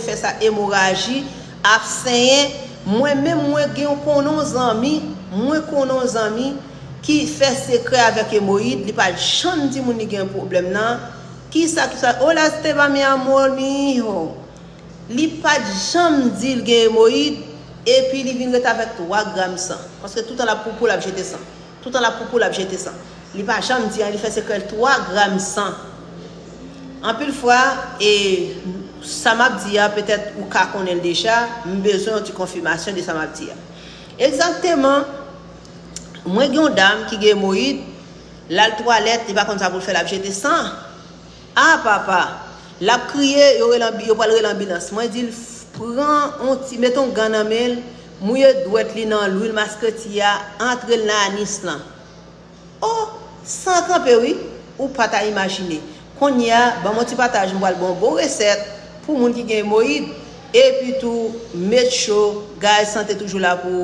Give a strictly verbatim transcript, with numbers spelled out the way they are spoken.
fè sa, emoraji, ap senyen. Mwen menm, mwen gen yon konnen yon zanmi, mwen konnen yon zanmi ki fè sekrè avèk emoyid, li pa janm di moun li gen pwoblèm nan. Kisa, kisa? Hola, Esteban, mi amor, mi hijo. Li pa t janm di l gen emoyid, epi li vin ret avèk twa gram san. Paske toutan l ap poupou, l ap jete san. Toutan l ap poupou, l ap jete san. Li pa janm di an, li fè sekrè l twa gram san. Anpil fwa, e sa m ap di a, petèt ou ka konnen l deja, m bezwen yon ti konfimasyon de sa m ap di a. Egzakteman, mwen gen yon dam ki gen emoyid, l al twalèt, li pa konn sa pou l fè, l ap jete san. A papa, l ap kriye, yo rele anbi-, yo pral rele anbilans. Mwen di l, pran yon ti, mete yon gan nan men l, mouye dwèt li nan lwil maskreti a, antre l nan anis lan. O, san kanpe wi, ou pa ta imajine. Kounye a, ban m yon ti pataj, m pral ba w bon resèt pou moun ki gen emoyid, epi tou, met cho, Guys Santé toujou la pou ou.